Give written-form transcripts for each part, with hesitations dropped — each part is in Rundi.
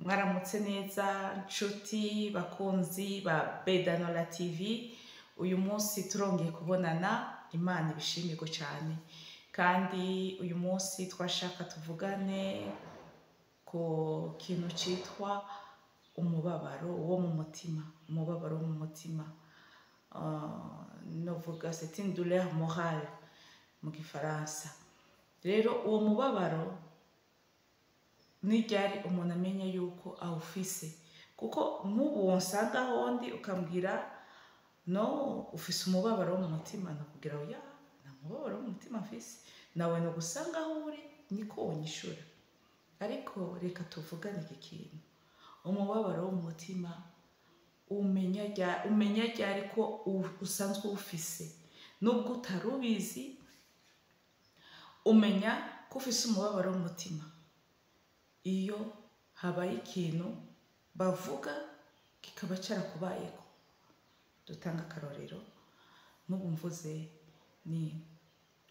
Mwaramutse neza nshuti bakunzi ba Bedanola TV. Uyu munsi turongeye kubonana, Imana ibishimirwe cyane. Kandi uyu munsi twashaka tuvugane ku kintu cyitwa umubabaro wo mu mutima, umubabaro wo mu mutima. Novuga c'est une douleur morale mu gifaransa. Rero uwo mubabaro ni ryari umuntu amenya yuko awufise? Kuko nk'ubu wonsanga aho ndi ukambwira no ufise umubabaro wo mu mutima, nakubwira oya, nta mubabaro wo mu mutima mfise. Nawe nogusanga aho uri niko wonyishura. Ariko reka tuvugane iki kintu: umubabaro wo mu mutima umenya ryari ko usanzwe uwufise? Nubwo utari ubizi, umenya ko ufise umubabaro w'umutima iyo habaye ikintu bavuga kikaba cyarakubayeko. Dutanga akarorero: nk'ubu mvuze ni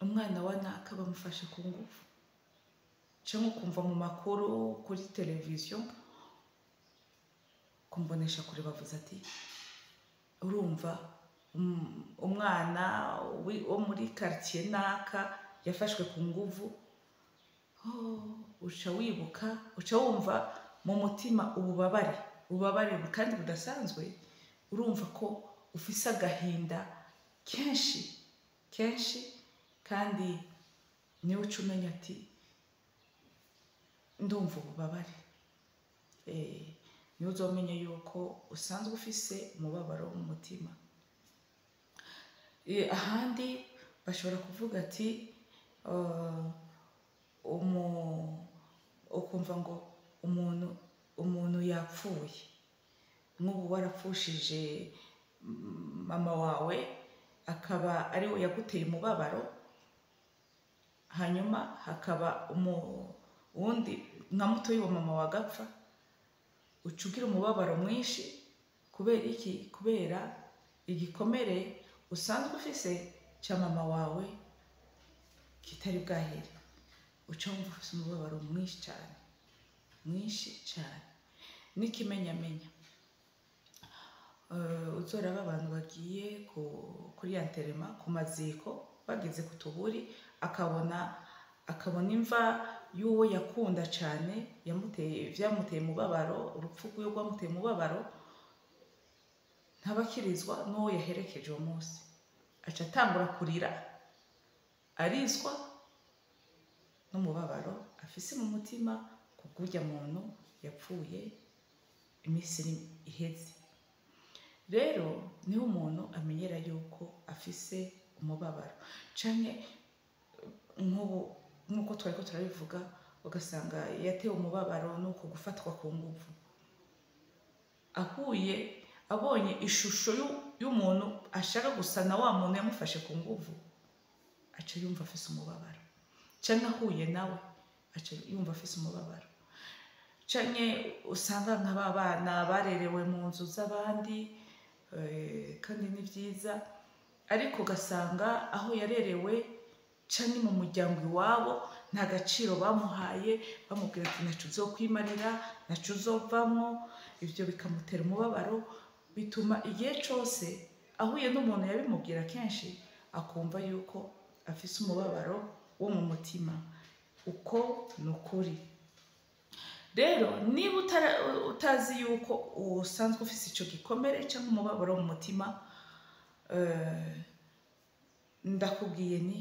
umwana wa naka bamufashe ku ngufu, cyangwa ukumva mu makuru kuri televiziyo, kumbonesha kure, bavuze ati urumva umwana wo muri quartier naka yafashwe ku nguvu. Oh, uca wibuka, uca wumva mu mutima ububabare, ububabare kandi budasanzwe. Urumva ko ufise agahinda kenshi kenshi, kandi niwe uca umenya ati ndumva ububabare. Niwe uzomenya yuko usanzwe ufise umubabaro wo mu mutima. Ahandi bashobora kuvuga ati ukumva ngo umuntu yapfuye. Nk'ubu warapfushije mama wawe, akaba ari we yaguteye umubabaro, hanyuma hakaba uwundi nka mutoyi wa mama wawe agapfa, uca ugira umubabaro mwinshi. Kubera iki? Kubera igikomere usanzwe ufise cya mama wawe kitari bwahere, uca wumva ufise umubabaro mwinshi cyane, mwinshi cyane. N'ikimenyamenya, uzoraba abantu bagiye kuri enterrement, ku maziko, bageze ku tuburi, akabona imva y'uwo yakunda cyane, yamuteye, vyamuteye umubabaro, urupfu rwiwe rwamuteye umubabaro, ntabakirizwa n'uwo yaherekeje uwo munsi, aca atangura kurira, arizwa n'umubabaro afise mu mutima kubw'urya muntu yapfuye iminsi iheze. Rero niho umuntu amenyera yuko afise umubabaro. Canke nk'ubu nk'uko twariko turabivuga, ugasanga yatewe umubabaro n'uko gufatwa ku nguvu, ahuye abonye ishusho y'umuntu ashaka gusa na wa muntu yamufashe ku nguvu, aca yumva afise umubabaro. Canke ahuye nawe, aca yumva afise umubabaro. Canke usanga nka ba bana barerewe mu nzu z'abandi, kandi ni vyiza, ariko ugasanga aho yarerewe canke mu muryango iwabo nta gaciro bamuhaye, bamubwira ati ntaco uzokwimarira, ntaco uzovamwo. Ivyo bikamutera umubabaro, bituma igihe cose ahuye n'umuntu yabimubwira kenshi, akumva yuko afise umubabaro wo mu mutima. Uko ni ukuri. Rero niba utazi yuko usanzwe ufise ico gikomere cyangwa umubabaro wo mu mutima, ndakubwiye ni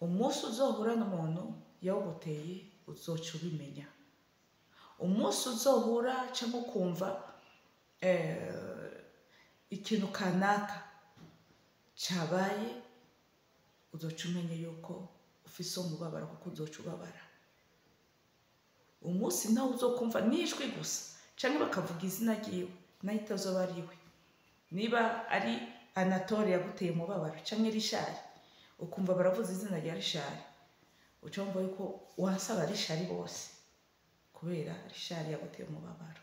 umunsi uzohura n'umuntu yawuguteye, uzoca ubimenya. Umunsi uzohura cyangwa ukumva ikintu kanaka cabaye, uzoca umenya yuko ufise umubabaro, kuko uzoca ubabara. Umunsi nawe uzokumva n'ijwi gusa cyangwa bakavuga izina ryiwe, nayo itazoba ari we, niba ari Anatole yaguteye umubabaro cyangwa Rishari, ukumva baravuze izina rya Rishari, uca wumva yuko wansaba Rishari bose, kubera Rishari yaguteye umubabaro.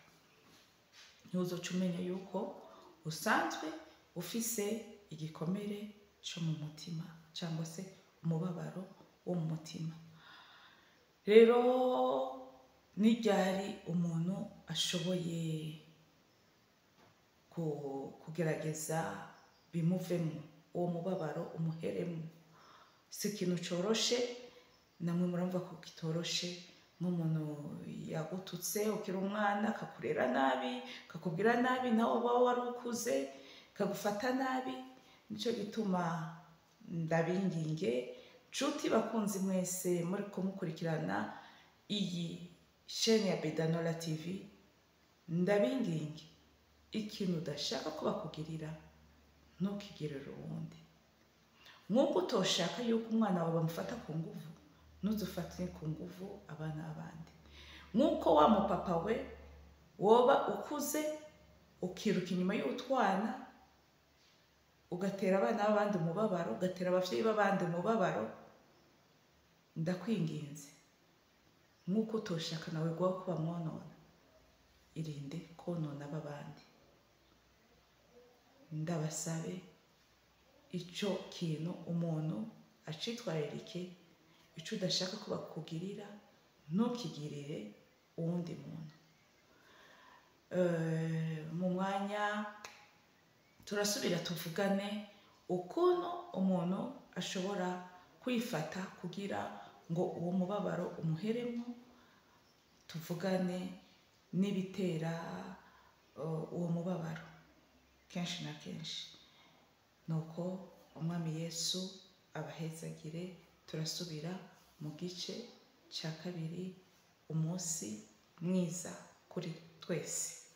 Ntuzoca umenya yuko usanzwe ufise igikomere cyo mu mutima cyangwa se umubabaro wo mu mutima. Rero ni ryari umuntu ashoboye kugerageza bimuvemo, uwo mubabaro umuheremo. Si ikintu coroshe, namwe murumva ko kitoroshe. Nk'umuntu yagututse ukiri umwana, akakurera nabi, akakubwira nabi, nawe uba wari ukuze, akagufata nabi. Nicyo gituma ndabinginge nshuti bakunzi mwese muri kumukurikirana iyi chaîne ya Bedanola TV, ndabinginge, ikintu udashaka ko bakugirira ntukigirire uwundi. Nk'uko utoshaka yuko umwana wawe bamufata ku nguvu, ntuzufate ku nguvu abana b'abandi. Nk'uko wa mupapa we woba ukuze ukiruka inyuma y'utwana, ugatera abana b'abandi umubabaro, ugatera abavyeyi b'abandi umubabaro, ndakwinginze, nk'uko utoshaka nawe guha ko bamwonona, irinde konona b'abandi. Ndabasabe ico kintu umuntu acitwararike, ico udashaka ko bakugirira ntukigirire uwundi muntu. Mu mwanya turasubira tuvugane ukuntu umuntu ashobora kwifata kugira ngo uwo mubabaro umuheremo, tuvugane n'ibitera uwo mubabaro kenshi na kenshi. Nuko Umwami Yesu abahezagire. Turasubira mu gice cya kabiri. Umunsi mwiza kuri twese.